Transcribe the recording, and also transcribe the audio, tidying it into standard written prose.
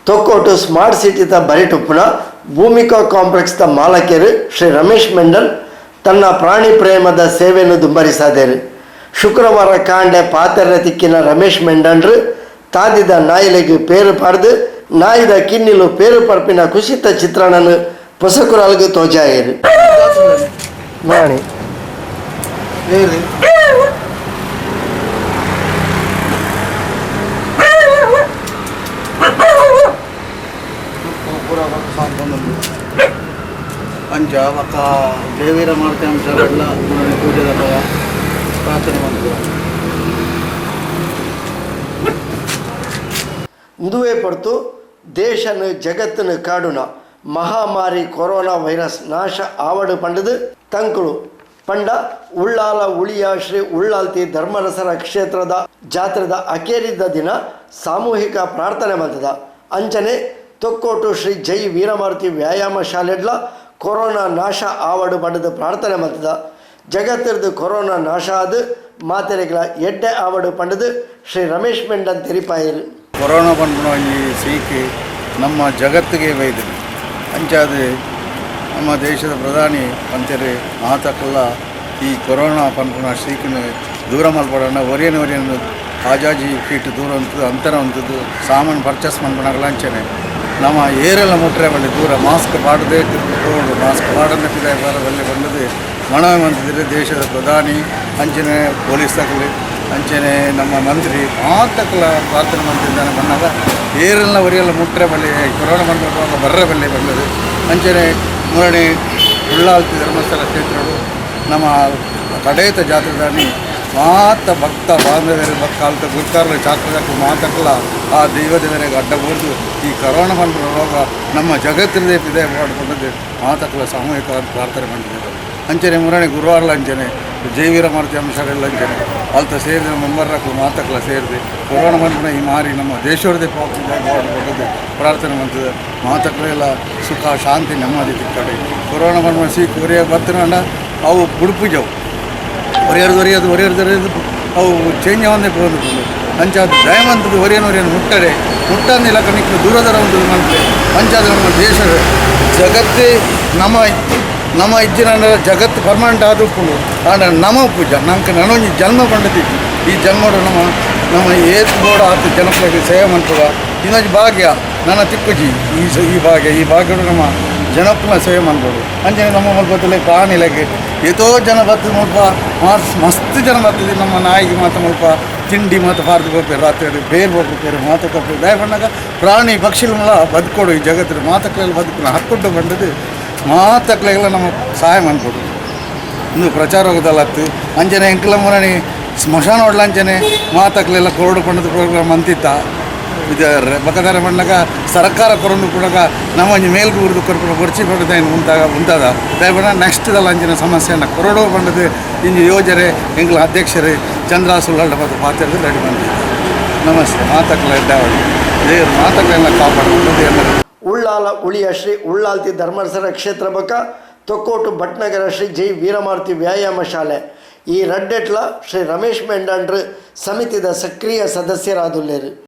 Thokkottu smart ಸಿಟಿದ ಬರಿಟುಪ್ಪುನ Bhoomika complex ದ ಮಾಲಕೆರು ಶ್ರೀ ರಮೇಶ್ ಮೆಂಡನ್ ತನ್ನ ಪ್ರಾಣಿ ಪ್ರೇಮದ ಸೇವೆಯನ್ನು ದುಂಬರಿಸಾದೇರು. ಶುಕ್ರವಾರ ಕಾಂಡೆ ಪಾತೆರ ತಿಕ್ಕಿನ ರಮೇಶ್ ಮೆಂಡನ್ರು ತಾದಿದ ನಾಯಿಲೆಗ್ ಪೇರು ಪಾಡ್ದು ನಾಯಿದ ಕಿನ್ನಿಲು ಪೇರು ಪರ್ಪಿನ ಖುಷಿತ ಚಿತ್ರಣನು ಪೊಸಕುರಾಲ್ಗ್ ತೋಜಾಯೆರು. ಮಾಣಿ ಪೂರ ಸಾಂತೊಂದುಂಡು ಅಂಚ ಬೊಕ್ಕ ದೇವೀರ ಮಾರುತಿ ಅಂಶಗಳೆಲ್ಲ ಪೂಜೆದ ಪ್ರಾರ್ಥನೆ ಮಲ್ಪುವ. ಇಂದುವೇ ಪಡ್ತು ದೇಶನು ಜಗತ್ತನ್ನು ಕಾಡುನ ಮಹಾಮಾರಿ ಕೊರೋನಾ ವೈರಸ್ ನಾಶ ಆವಡು ಪಂಡದು ತಂಕುಳು ಪಂಡ ಉಳ್ಳಾಲ ಉಳಿಯ ಶ್ರೀ ಉಳ್ಳಾಲ್ತಿ ಧರ್ಮರಸರ ಕ್ಷೇತ್ರದ ಜಾತ್ರೆದ ಅಕೇರಿದ ದಿನ ಸಾಮೂಹಿಕ ಪ್ರಾರ್ಥನೆ ಮಂತದ. ಅಂಚನೆ ತೊಕ್ಕೋಟು ಶ್ರೀ ಜೈ ವೀರಮಾರುತಿ ವ್ಯಾಯಾಮ ಶಾಲೆಡ್ಲ ಕೊರೋನಾ ನಾಶ ಆವಡು ಪಂಡದು ಪ್ರಾರ್ಥನೆ ಮಂತದ. ಜಗತ್ತಿರ್ದು ಕೊರೋನಾ ನಾಶ ಆದು ಮಾತೆರೆಗಳ ಎಡ್ಡೆ ಆವಡು ಪಂಡದು ಶ್ರೀ ರಮೇಶ್ ಮೆಂಡನ್ ತೆರಿಪಾಯಿರು. ಕೊರೋನಾ ಪನ್ಪುನ ಒಂಜಿ ಸೀಕ್ ನಮ್ಮ ಜಗತ್ತಿಗೆ ಬೈದಿದೆ. ಅಂಚಾದ್ ನಮ್ಮ ದೇಶದ ಪ್ರಧಾನಿ ಪಂತೆರ್ ಮಾತಕ್ಕೆಲ್ಲ ಈ ಕೊರೋನಾ ಪನ್ಪುನ ಸೀಕ್‌ನ್ ದೂರ ಮಲ್ಪಡೋಣ, ಒರಿಯನ್ ಒರಿಯನ್ ಆಜಾಜಿ ಫೀಟ್ ದೂರ ಉಂತುದು, ಅಂತರ ಉಂತುದು, ಸಾಮಾನು ಪರ್ಚೇಸ್ ಮನ್ಪುನಾಗಲ ಅಂಚನೆ ನಮ್ಮ ಏರೆಲ್ಲ ಮುಟ್ರೆ ಬಲ್ಲಿ ದೂರ ಮಾಸ್ಕ್ ಪಾಡದೆ ಪೋವೊಡು, ಮಾಸ್ಕ್ ಪಾಡಂದೆ ಪಿದಾಯಿ ಬರ ಬಲ್ಲಿ ಪಂಡುದು ಮನವಿ ಮಂತಿದ್ರೆ. ದೇಶದ ಪ್ರಧಾನಿ ಅಂಚನೆ ಪೊಲೀಸ್ ತಕಲಿ ಅಂಚನೆ ನಮ್ಮ ಮಂತ್ರಿ ಮಾತಕ್ಲ ಪ್ರಾರ್ಥನೆ ಮಂತಿದ್ದಾನೆ ಬಂದಾಗ ಏರೆಲ್ಲ ಒರಿಯೆಲ್ಲ ಮುಟ್ರೆ ಬಲ್ಲಿ, ಕೊರೋನಾ ಬಂದ ಬರ್ರೆ ಬಲ್ಲಿ ಬಂದது. ಅಂಚನೆ ಮುರಣಿ ಉಳ್ಳಾಲ್ತಿ ಧರ್ಮಸ್ಥಳ ಕ್ಷೇತ್ರಡು ನಮ್ಮ ಕಡೇತ ಜಾತ್ರೆದಾನಿ ಮಾತ ಭಕ್ತ ಬಾಂಧವ್ಯರು ಭಕ್ತ ಗುರ್ಕಾರ್ಲು ಚಾಕ್ರದಕ್ಕೂ ಮಾತಕ್ಕಲ ಆ ದೈವದೇವರಿಗೆ ಅಡ್ಡ ಬೂರ್ದು ಈ ಕರೋನಾ ಬಂದ ರೋಗ ನಮ್ಮ ಜಗತ್ತಿನದೇ ಇದೆ ಮಾಡಿಕೊಂಡದ್ದು ಮಾತಕ್ಕಲ ಸಾಮೂಹಿಕ ಪ್ರಾರ್ಥನೆ ಮಾಡಿದ್ದಾರೆ. ಅಂಚನೆ ಮುರಣಿ ಗುರುವಾರಲ ಅಂಚನೆ ಜೈವೀರ ಮಾರುತಿ ಅಂಶಗಳೆಲ್ಲ ಅಂಚನೆ ಅಲ್ತ ಸೇರಿದ ಮೆಂಬರ್ರಕ್ಕೂ ಮಾತಕ್ಕಲ ಸೇರಿದೆ ಕೊರೋನಾ ಬಂದ ಈ ಮಾರಿ ನಮ್ಮ ದೇಶವರದೇ ಮಾಡಿಕೊಂಡದ್ದು ಪ್ರಾರ್ಥನೆ ಮಾಡ್ತದೆ. ಮಾತಕ್ಕಲೆಲ್ಲ ಸುಖ ಶಾಂತಿ ನೆಮ್ಮದಿ ತಿಕ್ಕಡೆ. ಕೊರೋನಾ ಬಂದ ಸೀಕ್ ಒರಿಯ ಬತ್ತನಂಡ ಅವು ಬುಡುಪುಜವು, ಒರಿಯರ್ದು ಒರಿಯೋದು ಒರಿಯರ್ದು ಒರಿಯೋದು ಅವು ಚೇಂಜ್ ಆವಂದೇ ಪೋದು. ಅಂಚ ಅದು ದಯಮಂತದ್ದು ಒರಿಯನ್ ಒರಿಯನ್ ಮುಟ್ಟರೆ ಮುಟ್ಟಂದಿಲ್ಲ ನಿಕ್ಲು ದೂರ ದೂರ ಉಂಟು ಮಂತ್ರಿ. ಅಂಚಾದ ನಮ್ಮ ದೇಶದ ಜಗತ್ತೇ ನಮ್ಮ ನಮ್ಮ ಇಜ್ಜಿನ ಜಗತ್ತು ಪರ್ಮನೆಂಟ್ ಆದುಪ್ಪುಂಡು. ಆಂಡ ನಮ ಪೂಜ ನಂಗೆ ನನೊಂಜಿ ಜನ್ಮ ಪಂಡದಿಜ್ಜಿ. ಈ ಜನ್ಮಡು ನಮ್ಮ ನಮ್ಮ ಏತ್ ಬೋಡ ಆತು ಜನಕ್ಲೆಗ್ ಸೇವೆ ಮನ್ಪುಗ ಇನ್ನೊಂಜಿ ಭಾಗ್ಯ ನನ್ನ ತಿಕ್ಕುಜಿ. ಈ ಈ ಭಾಗ್ಯ, ಈ ಭಾಗ್ಯಡು ನಮ್ಮ ಜನಕ್ಕನ ಸೇವೆ ಮನ್ಪೊಡು. ಅಂಚನೆ ನಮ್ಮ ಮಲ್ಪತ್ತಲೆ ಪ್ರಾಣಿಲೆಗ್ ಏತೋ ಜನ ಬತ್ತು ಮುಲ್ಪ ಮಸ್ತ್ ಜನ ಬರ್ತದೆ. ನಮ್ಮ ನಾಯಿಗೆ ಮಾತ ಮುಲ್ಪ ತಿಂಡಿ ಮಾತ ಪಾರ್ದು ಪೋಪೆರ್, ರಾತ್ರಿ ಬೇರ್ ಪೋಪೆರ್, ಮಾತ ಕೊಪ್ಪೆರ್. ದಾಯೆ ಪನ್ನಗ ಪ್ರಾಣಿ ಪಕ್ಷಿಲು ಬದುಕೊಡು, ಈ ಜಗತ್ತು ಮಾತಕ್ಲೆಲ್ಲ ಬದುಕುನ ಹಕ್ಕುಂಡು ಬಂದದ್ದು. ಮಾತಕ್ಲೆಗೆಲ್ಲ ನಮ್ಮ ಸಹಾಯ ಮನ್ಪೊಡು, ಇಂದು ಪ್ರಚಾರ ಹೋಗೋದಲ್ಲತ್ತು. ಅಂಚನೆ ಎಂಕಲ ಮುರಣಿ ಸ್ಮಶಾನ ಹೊಡ್ಲ ಅಂಚನೆ ಮಾತಕ್ಲೆಲ್ಲ ಕೊರಡು ಪಂಡದ ಪ್ರೋಗ್ರಾಮ್ ಅಂತಿತ್ತ ಇದು ಬಕದಾರ ಮಣ್ಣಾಗ ಸರ್ಕಾರ ಕೊರೊಂದು ಕೂಡ ನಮ್ಮ ಒಂಜಿ ಮೇಲ್ಗು ಊರ್ದು ಕೊರ್ಪುನ ಬೊರ್ಚಿ ಪಂಡದ ಉಂತಾಗ ಉಂತಾದ. ದಯಪಂಡ ನೆಕ್ಸ್ಟ್ ದಲ್ಲ ಅಂಚಿನ ಸಮಸ್ಯೆನ ಕೊರಡು ಪಂಡದು ಇಂಜಿ ಯೋಜನೆ ಎಂಕ್ಲ ಅಧ್ಯಕ್ಷರು ಚಂದ್ರ ಸುಳ್ಳಾಡ ಮತ್ತು ಪಾತ್ರದ ರೆಡಿ ಬಂದಿದ್ದು. ನಮಸ್ತೆ. ಮಾತಕ್ಲ ಎಡ್ಡಾವಳಿ ದೇವರು ಮಾತಕ್ಲೆಲ್ಲ ಕಾಪಾಡ್ಕೊಂಡು ಎಲ್ಲ. ಉಳ್ಳಾಲ ಉಳಿಯ ಶ್ರೀ ಉಳ್ಳಾಲ್ತಿ ಧರ್ಮರಸರ ಕ್ಷೇತ್ರ ಬಕ ತೊಕ್ಕೋಟು ಭಟ್ನಗರ ಶ್ರೀ ಜೈ ವೀರಮಾರುತಿ ವ್ಯಾಯಾಮ ಶಾಲೆ ಈ ರಡ್ಡೆಟ್ಲ ಶ್ರೀ ರಮೇಶ್ ಮೆಂಡಾಂಡ್ರು ಸಮಿತಿದ ಸಕ್ರಿಯ ಸದಸ್ಯರಾದುಲ್ಲೇರು.